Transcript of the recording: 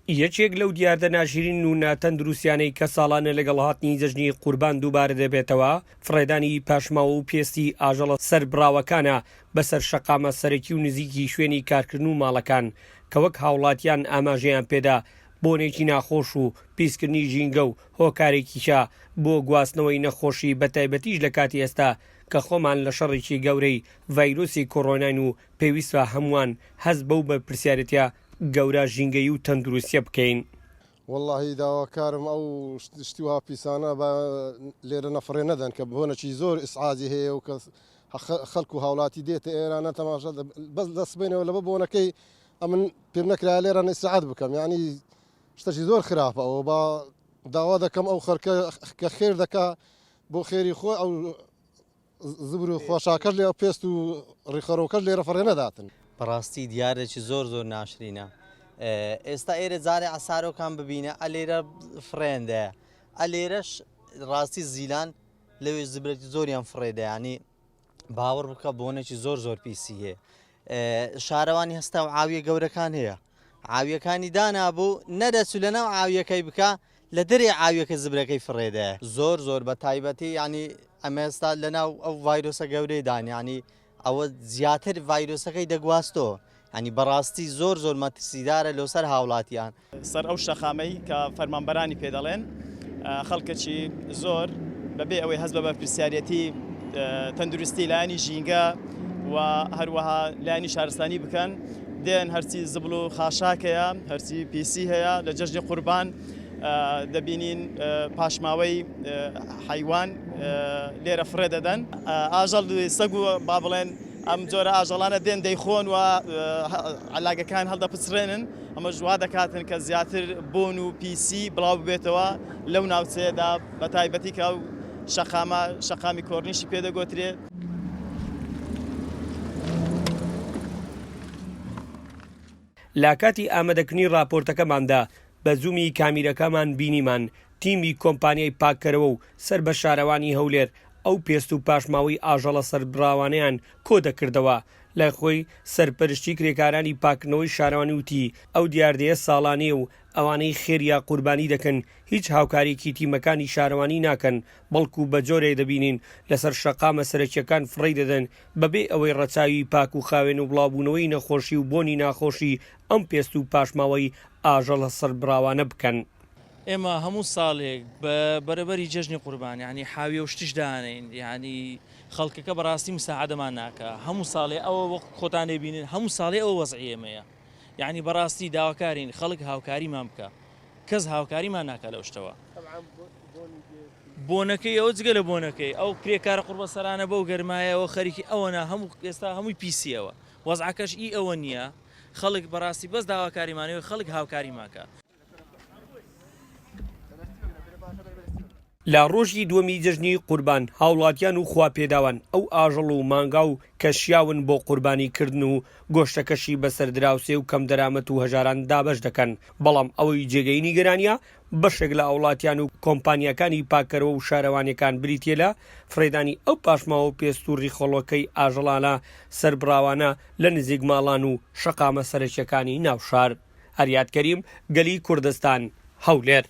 یەکێک لەو دیاردە ناشیرین و ناتەندروستیانەی کە ساڵانە لەگەڵ هاتنی جەژنی قوربان دووبارە دەبێتەوە، فڕێدانی پاشماوە و پێستی ئاژەڵە سەربڕاوەکانە بەسەر شەقامە سەرەکی و نزیکی شوێنی کارکردن و ماڵەکان، کە وەک هاوڵاتیان ئاماژەیان پێدا بۆنێکی ناخۆش و پیسکردنی ژینگە و هۆکارێکیشە بۆ گواستنەوەی نەخۆشی بەتایبەتیش لە کاتی ئێستا کە خۆمان لە شەڕێکی گەورەی ڤایرۆسی کۆرۆناین و پێویستە هەمووان هەست بەو بەرپرسیارێتیە گەورە ژینگەیی و تەندروستیە بکەین. وەڵاهی داواکارم ئەو شتی وا پیسانە با لێرە نەفڕێ نەدەن کە بۆنەکی زۆر ئیسعاجی هەیە و کە خەڵک و هاوڵاتی دێتە ئێرانە تەماشا بەس لە سبەینەوە لەبە بۆنەکەی ئەمن پێم نەکرا لێرە ئیسعاد بکەم یعنی شتەکی زۆر خراپە ئەوە با داوا دەکەم ئەو خەڵکە کە خێر دەکا بۆ خێری خۆی ئەو زبر و خۆشاکەش لێ پێست و ڕیخەرۆکەش لێرە فڕێ نەداتن. بەڕاستی دیارێکی زۆر زۆر ناشرینە ئێستا ئێرە جارێ عسارۆکان ببینە ئەلێرە فڕێندەیە ئەلێرەش ڕاستی زیلان لەوێ زبرێکی زۆریان فڕێدەیانی باوەڕ بکە بۆنێکی زۆر زۆر پیسی هەیە شارەوانی هەستا و عاویە گەورەکان هەیە عاویەکانی دانابوو نەدەچوو لەناو عاویەکەی بکە لە دەرێ عاویەکە زبرەکەی فڕێدایە. زۆر زۆر بە تایبەتی یانی ئەمە ئێستا لەناو ئەو ڤایرۆسە گەورەی دان یانی ئەوە زیاتر ڤایرۆسەکەی دەگواستەوە ینی بەڕاستی زۆر زۆر مەترسیدارە لۆسەر هاوڵاتیان. سەر ئەو شەقامەی کە فەرمانبەرانی پێ دەڵێن، خەڵکێکی زۆر بەبێ ئەوەی هەست بە بەرپرسیارێتی تەندروستی لایەنی ژینگە و هەروەها لایەنی شارستانی بکەن، دێن هەرچی زبڵ و خاشاک هەیە، هەرچی پیسی هەیە لە جەژنی قوربان دەبینین پاشماوەی حەیوان لێرە فڕێ دەدەن. ئاژەڵ سەگ و با بڵێن ئەم جۆرە ئاژەڵانە دێن دەیخۆن و عەلاگەکان هەڵدەپچڕێنن، ئەمەش وا دەکاتن کە زیاتر بۆن و پیسی بڵاو ببێتەوە لەو ناوچەیەدا بە تایبەتی کە ئەو شەقامە شەقامی کۆرنیشی پێ دەگۆترێ. لە کاتی ئامادەکردنی راپۆرتەکەماندا بە زوومی کامیرەکەمان بینیمان تیمی کۆمپانیای پاککەرەوە و سەر بە شارەوانی هەولێر ئەو پێست و پاشماوەی ئاژەڵە سەربڕاوانەیان کۆدەکردەوە. لای خۆی سەرپەرشتی کرێکارانی پاککردنەوەی شارەوانی وتی، ئەو دیاردەیە ساڵانەیە و ئەوانەی خێر یا قوربانی دەکەن هیچ هاوکارییەکی تیمەکانی شارەوانی ناکەن، بەڵکو بە جۆرێک دەبینین لەسەر شەقامە سەرەکییەکان فڕێی دەدەن بەبێ ئەوەی ڕەچاوی پاک و خاوێن و بڵاوبوونەوەی نەخۆشی و بۆنی ناخۆشی ئەم پێست و پاشماوەی ئاژەڵە سەربڕاوانە بکەن. ئێمە هەموو ساڵێک بە بەرەبەری جەژنی قوربان یانی حاویە و شتیش دانێین یانی خەڵکەکە بەڕاستی مساعدەمان ناکا هەموو ساڵێ ئەوە وەک خۆتان دەبینن هەموو ساڵێ ئەوە وەزعی ئێمەیە یانی بەڕاستی داواکارین خەڵک هاوکاریمان بکا کەس هاوکاریمان ناکا لەو شتەوە بۆنەکەی ئەوە جگە لە بۆنەکەی ئەو کرێکارە قوڕبەسەرانە بەو گەرمایەوە خەریکی ئەوەنا هەموو ئێستا هەمووی پیسیەوە وەزعەکەش ئی ئەوە نییە خەڵک بەڕاستی بەس داواکاریمانەوەی خەڵک هاوکاریمان کە. لە ڕۆژی دووەمی جەژنی قوربان هاوڵاتیان و خواپێداوان ئەو ئاژەڵ و مانگا و کە شیاون بۆ قوربانی کردن و گۆشتەکەشی بەسەر دراوسێ و کەمدەرامەت و هەژاران دابەش دەکەن، بەڵام ئەوەی جێگەی نیگەرانیە بەشێک لە هاوڵاتیان و کۆمپانیاکانی پاککەرەوە و شارەوانیەکان بریتیە لە فڕێدانی ئەو پاشماوە و پێست و ڕیخۆڵۆکەی ئاژەڵانە سەربڕاوانە لە نزیک ماڵان و شەقامە سەرەکیەکانی ناو شار. ئەریاد کەریم، گەلی کوردستان، هەولێر.